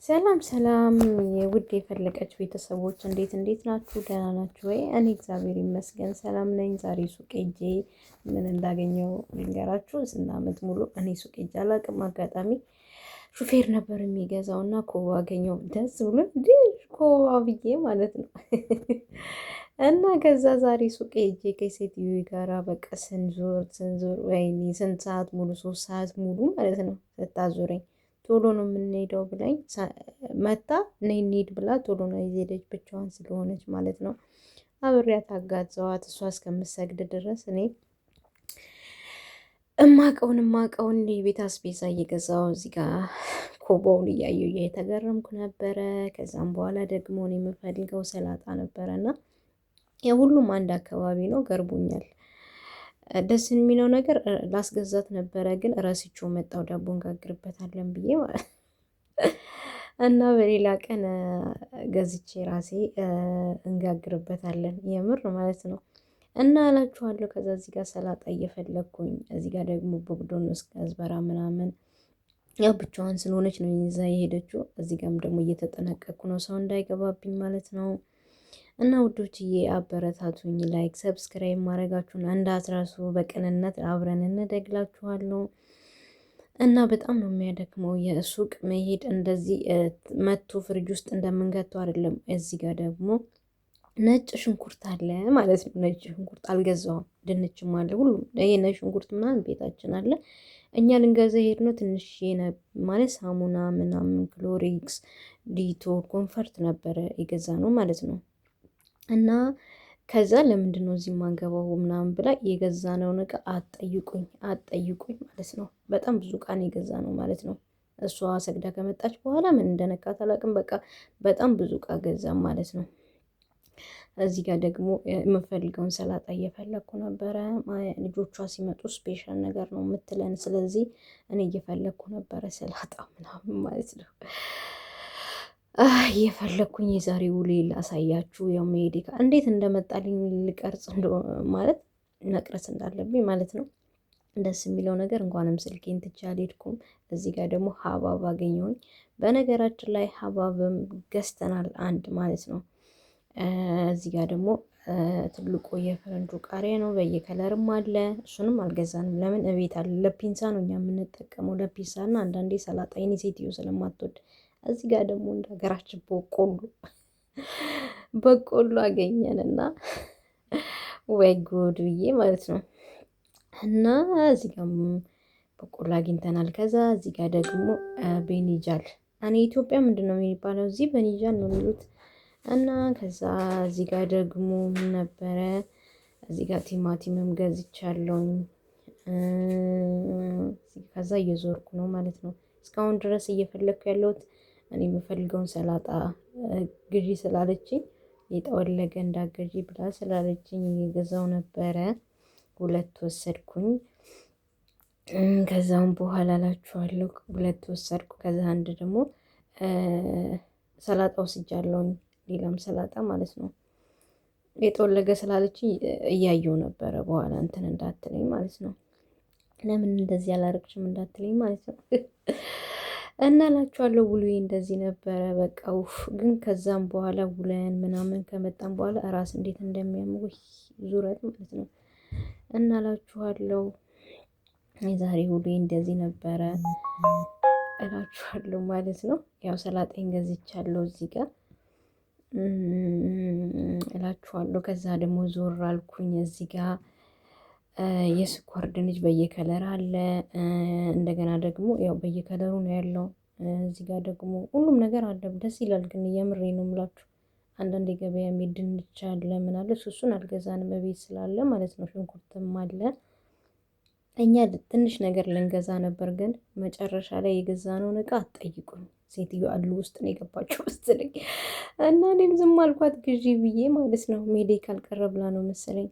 ሰላም ሰላም የውድ የፈለቀች ቤተሰቦች እንዴት እንዴት ናችሁ? ደህና ናችሁ ወይ? እኔ እግዚአብሔር ይመስገን ሰላም ነኝ። ዛሬ ሱቅ ሄጄ ምን እንዳገኘው ልንገራችሁ። ስንት ዓመት ሙሉ እኔ ሱቅ ሄጄ አላውቅም። አጋጣሚ ሹፌር ነበር የሚገዛው እና ኮባ አገኘው። ደስ ብሎ ኮባ ብዬ ማለት ነው። እና ከዛ ዛሬ ሱቅ ሄጄ ከሴትዮ ጋራ በቃ ስንዞር ስንዞር፣ ወይኔ ስንት ሰዓት ሙሉ፣ 3 ሰዓት ሙሉ ማለት ነው ስታዞረኝ፣ ቶሎ ነው የምንሄደው ብላኝ መታ ነይ እንሂድ ብላ ቶሎ ነው የሄደች፣ ብቻዋን ስለሆነች ማለት ነው። አብሬያት አጋዘዋት እሷ እስከምሰግድ ድረስ እኔ እማቀውን እማቀውን የቤት አስቤዛ እየገዛው እዚህ ጋር ኮባውን እያየሁ እየተገረምኩ ነበረ። ከዛም በኋላ ደግሞ እኔ የምፈልገው ሰላጣ ነበረ እና የሁሉም አንድ አካባቢ ነው፣ ገርቦኛል። ደስ የሚለው ነገር ላስገዛት ነበረ፣ ግን ረስቼው መጣሁ። ዳቦ እንጋግርበታለን ብዬ ማለት እና በሌላ ቀን ገዝቼ ራሴ እንጋግርበታለን የምር ማለት ነው። እና እላችኋለሁ። ከዛ እዚህ ጋር ሰላጣ እየፈለግኩኝ እዚህ ጋር ደግሞ ቦግዶን አዝበራ ምናምን፣ ያው ብቻዋን ስለሆነች ነው ይዛ የሄደችው። እዚህ ጋርም ደግሞ እየተጠነቀቅኩ ነው ሰው እንዳይገባብኝ ማለት ነው። እና ውዶችዬ አበረታቱኝ፣ like subscribe ማድረጋችሁን እንዳትረሱ። በቅንነት አብረን እንደግላችኋለሁ። እና በጣም ነው የሚያደክመው የሱቅ መሄድ፣ እንደዚህ መቶ ፍሪጅ ውስጥ እንደምንገተው አይደለም። እዚህ ጋር ደግሞ ነጭ ሽንኩርት አለ ማለት ነው። ነጭ ሽንኩርት አልገዛውም፣ ድንችም አለ፣ ሁሉም ይሄ ነጭ ሽንኩርት ምናምን ቤታችን አለ። እኛ ልንገዛ የሄድነው ትንሽ ማለት ሳሙና ምናምን፣ ክሎሪክስ፣ ዲቶል፣ ኮንፈርት ነበረ የገዛ ነው ማለት ነው። እና ከዛ ለምንድን ነው እዚህ የማንገባው ምናምን ብላ የገዛነውን እቃ አትጠይቁኝ አትጠይቁኝ ማለት ነው። በጣም ብዙ እቃ ነው የገዛ ነው ማለት ነው። እሷ ሰግዳ ከመጣች በኋላ ምን እንደነካት አላውቅም። በቃ በጣም ብዙ እቃ ገዛም ማለት ነው። እዚህ ጋር ደግሞ የምፈልገውን ሰላጣ እየፈለግኩ ነበረ። ልጆቿ ሲመጡ special ነገር ነው የምትለን። ስለዚህ እኔ እየፈለግኩ ነበረ ሰላጣ ምናምን ማለት ነው። እየፈለግኩኝ የዛሬ ውሌ ላሳያችሁ። ያው መሄዴ እንዴት እንደመጣልኝ ልቀርጽ ማለት መቅረጽ እንዳለብኝ ማለት ነው። ደስ የሚለው ነገር እንኳንም ስልኬን ትቼ አልሄድኩም። እዚህ ጋር ደግሞ ሀባብ አገኘሁኝ። በነገራችን ላይ ሀባብም ገዝተናል አንድ ማለት ነው። እዚህ ጋር ደግሞ ትልቁ የፈረንጁ ቃሪያ ነው። በየከለርም አለ። እሱንም አልገዛንም። ለምን እቤት አለ። ለፒንሳ ነው እኛ የምንጠቀመው፣ ለፒንሳ እና አንዳንዴ ሰላጣ የኔ ሴትዮ ስለማትወድ። እዚህ ጋር ደግሞ እንደ ሀገራችን በቆሎ በቆሎ አገኘንና ወይ ጉድ ብዬ ማለት ነው። እና እዚህ ጋር በቆሎ አግኝተናል። ከዛ እዚህ ጋር ደግሞ ቤኒጃል፣ እኔ ኢትዮጵያ ምንድን ነው የሚባለው? እዚህ ቤኒጃል ነው የሚሉት። እና ከዛ እዚህ ጋር ደግሞ ምን ነበረ? እዚህ ጋር ቲማቲምም ገዝቻለሁኝ። ከዛ እየዞርኩ ነው ማለት ነው። እስካሁን ድረስ እየፈለግኩ ያለሁት እኔ የምፈልገውን ሰላጣ ግዢ ስላለችኝ፣ የጠወለገ እንዳገዢ ብላ ስላለችኝ እየገዛው ነበረ። ሁለት ወሰድኩኝ። ከዛም በኋላ እላችኋለሁ ሁለት ወሰድኩ። ከዛ አንድ ደግሞ ሰላጣ ወስጃለሁኝ። ሌላም ሰላጣ ማለት ነው። የጠወለገ ስላለችኝ እያየው ነበረ። በኋላ እንትን እንዳትለኝ ማለት ነው። ለምን እንደዚህ አላረግሽም እንዳትለኝ ማለት ነው። እና እላችኋለሁ ውሎዬ እንደዚህ ነበረ። በቃ ውፍ ግን ከዛም በኋላ ውለን ምናምን ከመጣም በኋላ ራስ እንዴት እንደሚያምጉ ዙረት ማለት ነው። እና እላችኋለሁ የዛሬ ውሎዬ እንደዚህ ነበረ እላችኋለሁ ማለት ነው። ያው ሰላጤን ገዝቻለሁ እዚህ ጋር እላችኋለሁ። ከዛ ደግሞ ዞር አልኩኝ፣ እዚህ ጋር የስኳር ድንች በየከለር አለ። እንደገና ደግሞ ያው በየከለሩ ነው ያለው። እዚህ ጋር ደግሞ ሁሉም ነገር አለ። ደስ ይላል ግን የምሬ ነው የምላችሁ። አንዳንድ የገበያ የሚሄድ ድንች አለ ምን አለ፣ እሱን አልገዛንም እቤት ስላለ ማለት ነው። ሽንኩርትም አለ። እኛ ትንሽ ነገር ልንገዛ ነበር፣ ግን መጨረሻ ላይ የገዛነውን እቃ አትጠይቁኝ። ሴትዮ አሉ ውስጥ ነው የገባችው መሰለኝ እና እኔም ዝም አልኳት ግዢ ብዬ ማለት ነው። ሜዴ ካልቀረ ብላ ነው መሰለኝ።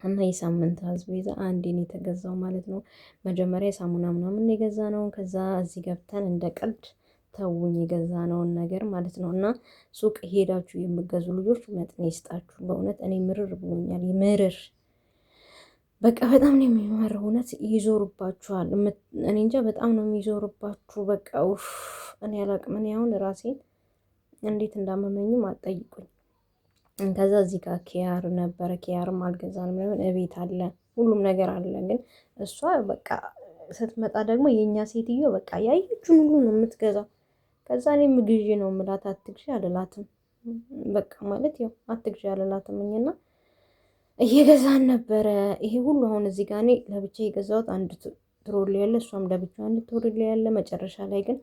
እና የሳምንት አስቤዛ አንዴን የተገዛው ማለት ነው። መጀመሪያ የሳሙና ምናምን የገዛ ነው። ከዛ እዚህ ገብተን እንደ ቀልድ ተውኝ የገዛነውን ነገር ማለት ነው። እና ሱቅ ሄዳችሁ የምገዙ ልጆች መጥኔ ይስጣችሁ። በእውነት እኔ ምርር ብሎኛል። ምርር በቃ በጣም ነው የሚመረው። እውነት ይዞርባችኋል። እኔ እንጃ በጣም ነው የሚዞርባችሁ። በቃ ውፍ እኔ አላቅም። እኔ አሁን ራሴን እንዴት እንዳመመኝም አትጠይቁኝ። ከዛ እዚህ ጋር ኪያር ነበረ። ኪያርም አልገዛንም። ለምን እቤት አለ፣ ሁሉም ነገር አለ። ግን እሷ በቃ ስትመጣ ደግሞ የእኛ ሴትዮ በቃ ያየችውን ሁሉ ነው የምትገዛው። ከዛ እኔም ግዢ ነው የምላት፣ አትግዢ አልላትም። በቃ ማለት ያው አትግዢ አልላትም እና እየገዛን ነበረ። ይሄ ሁሉ አሁን እዚህ ጋር እኔ ለብቻ የገዛሁት አንድ trolley ያለ፣ እሷም ለብቻ አንድ trolley ያለ። መጨረሻ ላይ ግን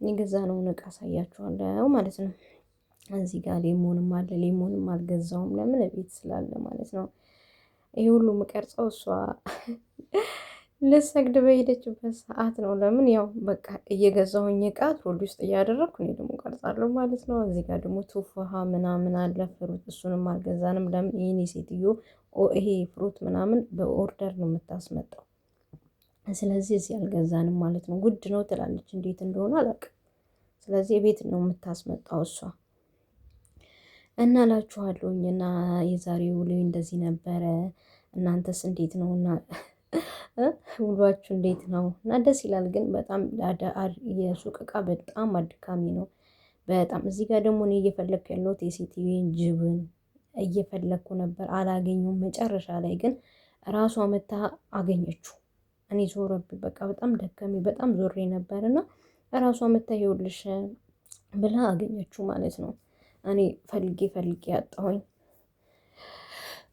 የገዛነውን እቃ አሳያችኋለሁ ማለት ነው። እዚህ ጋር lemon ም አለ። Lemon ም አልገዛውም፣ ለምን ቤት ስላለ ማለት ነው። ይሄ ሁሉ የምቀርጸው እሷ ልሰግድ በሄደችበት ሰዓት ነው። ለምን ያው በቃ እየገዛሁኝ እቃ trolley ውስጥ እያደረግኩ እኔ ደግሞ ቀርጻለሁ ማለት ነው። እዚህ ጋር ደግሞ ቱፋሃ ምናምን አለ fruit፣ እሱንም አልገዛንም። ለምን ይህኔ ሴትዮ ይሄ fruit ምናምን በ order ነው የምታስመጣው። ስለዚህ እዚህ አልገዛንም ማለት ነው። ውድ ነው ትላለች፣ እንዴት እንደሆነ አላውቅም። ስለዚህ ቤት ነው የምታስመጣው እሷ እና እላችኋለሁኝ። እና የዛሬው ውሎ እንደዚህ ነበረ። እናንተስ እንዴት ነው? እና ውሏችሁ እንዴት ነው? እና ደስ ይላል፣ ግን በጣም የሱቅ እቃ በጣም አድካሚ ነው። በጣም እዚህ ጋር ደግሞ እኔ እየፈለግኩ ያለሁት የሴትዬን ጅብን እየፈለግኩ ነበር፣ አላገኘሁም። መጨረሻ ላይ ግን ራሷ መታ አገኘችው። እኔ ዞረብኝ፣ በቃ በጣም ደከሜ፣ በጣም ዞሬ ነበር እና ራሷ መታ ይኸውልሽ ብላ አገኘችው ማለት ነው። እኔ ፈልጌ ፈልጌ ያጣሁኝ።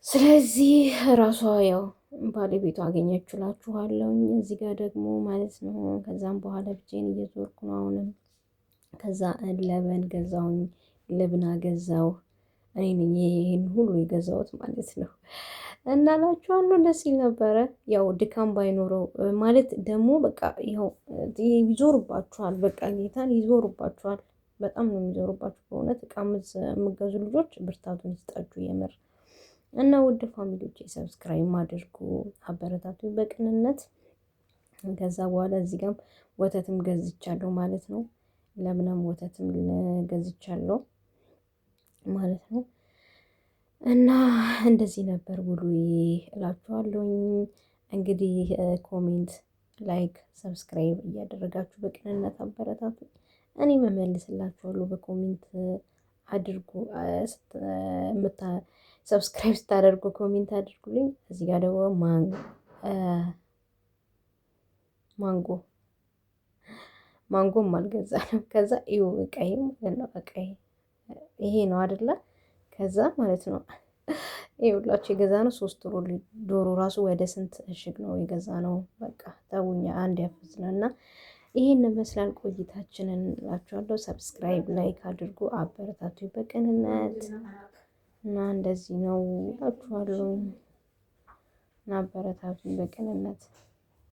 ስለዚህ ራሷ ያው ባለቤቱ አገኘችው እላችኋለሁኝ። እዚህ ጋር ደግሞ ማለት ነው። ከዛም በኋላ ብቻዬን እየዞርኩ ነው አሁንም። ከዛ ለበን ገዛሁኝ፣ ልብና ገዛው። እኔ ነኝ ይሄን ሁሉ የገዛሁት ማለት ነው። እና እላችኋለሁ ደስ ይል ነበረ። ያው ድካም ባይኖረው ማለት ደግሞ በቃ ያው ይዞርባችኋል። በቃ ጌታን ይዞርባችኋል። በጣም ነው የሚዞርባችሁ በእውነት። እቃ የምገዙ ልጆች ብርታቱን ይስጣችሁ የምር። እና ውድ family ዎች subscribe አድርጉ፣ አበረታቱ በቅንነት። ከዛ በኋላ እዚህ ጋርም ወተትም ገዝቻለሁ ማለት ነው። ለምናም ወተትም ገዝቻለሁ ማለት ነው። እና እንደዚህ ነበር ውሎዬ እላችኋለሁኝ። እንግዲህ comment፣ like፣ subscribe እያደረጋችሁ በቅንነት አበረታቱ። እኔም እመልስላችኋለሁ በ comment አድርጉ። Subscribe ስታደርጉ comment አድርጉልኝ። እዚህ ጋር ደግሞ ማንጎ ማንጎም አልገዛንም። ከዛ ይኸው እቃዬ ማለት ነው እቃዬ ይሄ ነው አይደለ? ከዛ ማለት ነው ይኸውላችሁ የገዛ ነው 3 ዶሮ ራሱ ወደ ስንት እሽግ ነው የገዛ ነው። በቃ ተውኛ አንድ ያፍዝ ነው እና ይሄን ይመስላል ቆይታችንን እላችኋለሁ። Subscribe like አድርጉ፣ አበረታቱ በቅንነት እና እንደዚህ ነው እላችኋለሁ። እና አበረታቱ በቅንነት።